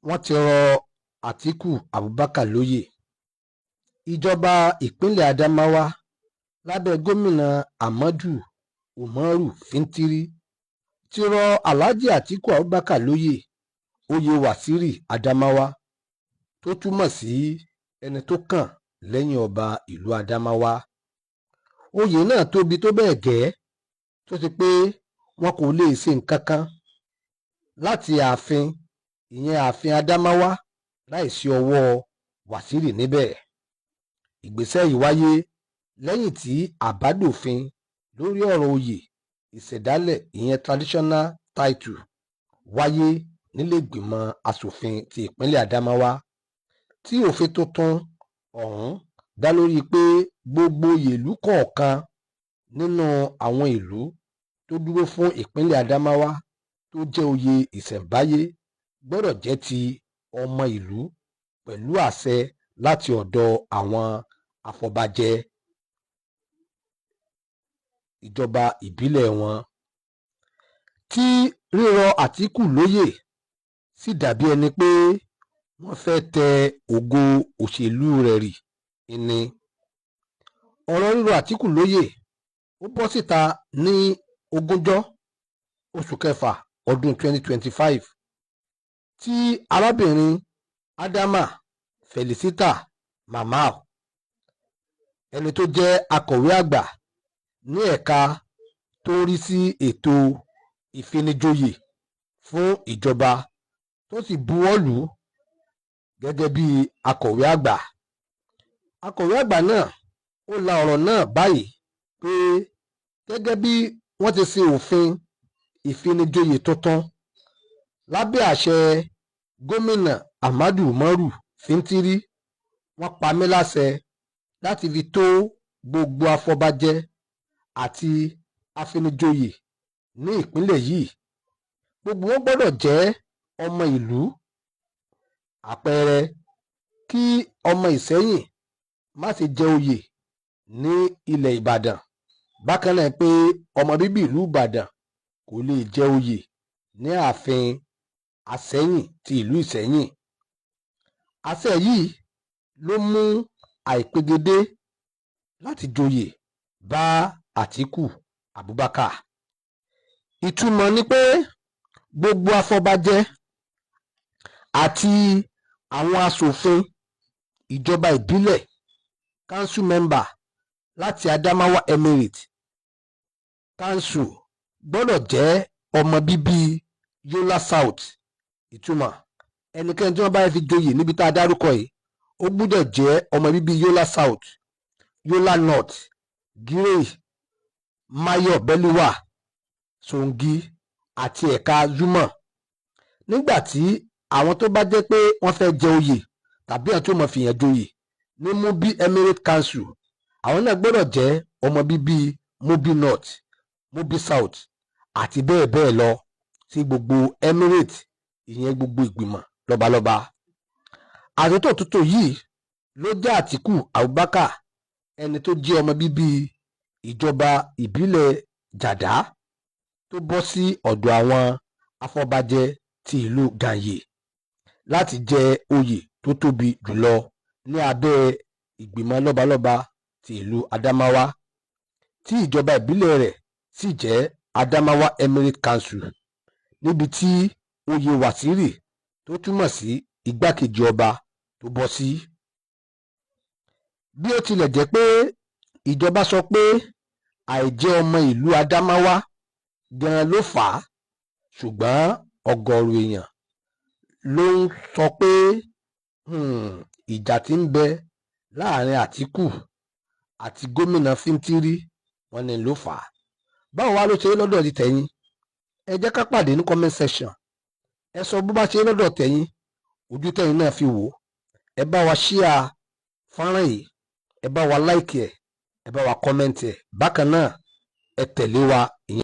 Wọ́n ti rọ Àtikú Abubakar lóye. Ìjọba ìpínlẹ̀ Adamawa lábẹ́ Gómìnà Ahmadu Umaru Fintiri ti rọ Alhaji Atiku Abubakar lóyè oyè Waziri Adamawa, tó túmọ̀ sí ẹni tó kàn lẹ́yìn ọba ìlú Adamawa. Oyè náà tóbi tó bẹ́ẹ̀ gẹ́ tó ṣe pé wọn kò lè ṣe nǹkan kan láti ààfin, ìyẹn ààfin Adamawa, láì sí ọwọ́ Waziri níbẹ̀. Ìgbésẹ̀ yìí wáyé lẹ́yìn tí àbádòfin lórí ọ̀rọ̀ oyè ìṣẹ̀dálẹ̀, ìyẹn traditional title, wáyé nílẹ̀ẹ́gbìmọ̀ asòfin ti ìpínlẹ̀ Adamawa, tí òfin tuntun ọ̀hún dá lórí pé gbogbo oyè ìlú kọ̀ọ̀kan nínú àwọn ìlú tó dúró fún ìpínlẹ̀ Adamawa tó jẹ́ oyè ìṣẹ̀ǹbáyé gbọ́dọ̀ jẹ́ ti ọmọ ìlú pẹ̀lú àṣẹ láti ọ̀dọ̀ àwọn afọbajẹ ìjọba ìbílẹ̀ wọn. Tí rírọ Àtìkù lóyè sì dàbí ẹni pé wọ́n fẹ́ẹ́ tẹ ògo òṣèlú rẹ̀ rì ní. Ọ̀rọ̀ rírọ Àtìkù lóyè ó bọ́ síta ní ogúnjọ́ oṣù kẹfà ọdún 2025, tí arábìnrin Adama Felicita Mamman, ẹni tó jẹ́ akọ̀wé àgbà ní ẹ̀ka tó ń rí sí ètò ìfinijoyè fún ìjọba, tó sì buwọ́ lù ú gẹ́gẹ́ bí akọ̀wé àgbà. Akọ̀wé àgbà náà ó la ọ̀rọ̀ náà báyìí pé gẹ́gẹ́ bí wọ́n ti ṣe òfin ìfinijoyè tuntun lábẹ́ àṣẹ Gómìnà Ahmadu Umaru Fintiri, wọ́n pa mí láṣẹ láti fi tó gbogbo afọbajẹ àti àfinijoyè ní ìpínlẹ̀ yìí, gbogbo wọn gbọ́dọ̀ jẹ́ ọmọ ìlú. Àpẹẹrẹ, kí ọmọ Ìsẹ́yìn má ṣe jẹ oyè ní ilẹ̀ Ìbàdàn. Bákan náà pé ọmọ bíbí ìlú Ìbàdàn kò lè jẹ oyè ní ààfin Àsẹ́yìn ti ìlú Ìsẹ́yìn. Àṣẹ yìí ló mú àìpegedé láti joyè bá Àtíkù Abubakar. Ìtumọ̀ ni pé gbogbo afọbajẹ àti àwọn asòfin ìjọba ìbílẹ̀, council member, láti Adamawa Emirate Council gbọ́dọ̀ jẹ́ ọmọ bíbí Yola South. Ìtumọ̀, ẹnikẹ́ni tí wọ́n bá fi joyè níbi tá a dárúkọ yìí, ó gbọ́dọ̀ jẹ́ ọmọ bíbí Yola South, Yola North, Girei, Mayo Belwa, Songi àti ẹ̀ka Zuma. Nígbà tí àwọn tó bá jẹ́ pé wọ́n fẹ́ jẹ oyè tàbí àwọn tó mọ̀ fìyàn joyè ní Mubi Emirate Council, àwọn náà gbọ́dọ̀ jẹ́ ọmọ bíbí Mubi North, Mubi South àti bẹ́ẹ̀ bẹ́ẹ̀ lọ sí gbogbo emirate, ìyẹn gbogbo ìgbìmọ̀ lọ́balọ́ba. Àtúntò tuntun yìí ló jẹ́ Àtíkù Abubakar, ẹni tó jẹ́ ọmọ bíbí ìjọba ìbílẹ̀ Jàdá, tó bọ́ sí ọ̀dọ̀ àwọn afọbajẹ ti ìlú Gànyé láti jẹ oyè tó tóbi jùlọ ní abẹ́ ìgbìmọ̀ lọ́balọ́ba ti ìlú Adamawa, tí ìjọba ìbílẹ̀ rẹ̀ sì jẹ́ Adamawa Emirate Council, níbi tí oyè Waziri, tó túmọ̀ sí igbákejì ọba, tó bọ́ sí. Bí ó tilẹ̀ jẹ́ pé ìjọba sọ pé àìjẹ́ ọmọ ìlú Adamawa gan-an ló fà á, ṣùgbọ́n ọ̀gọ̀ọ̀rọ̀ èèyàn ló ń sọ pé ìjà tí ń bẹ láàrin Àtíkù àti Gómìnà Fintiri, wọ́n ní ló fà á. Báwo wá ló ṣe é lọ́dọ̀ ti tẹ̀yin? Ẹ jẹ́ ká pàdé ní comment section. Ẹ sọ bó bá ṣe é lọ́dọ̀ tẹ̀yin, ojú tẹ̀yin náà fi wò ó. Ẹ bá wa share fọ́nrán yìí, ẹ bá wa like ẹ, ẹ bá wa comment ẹ. Bákan náà, ẹ tẹ̀lé wa ìyẹn.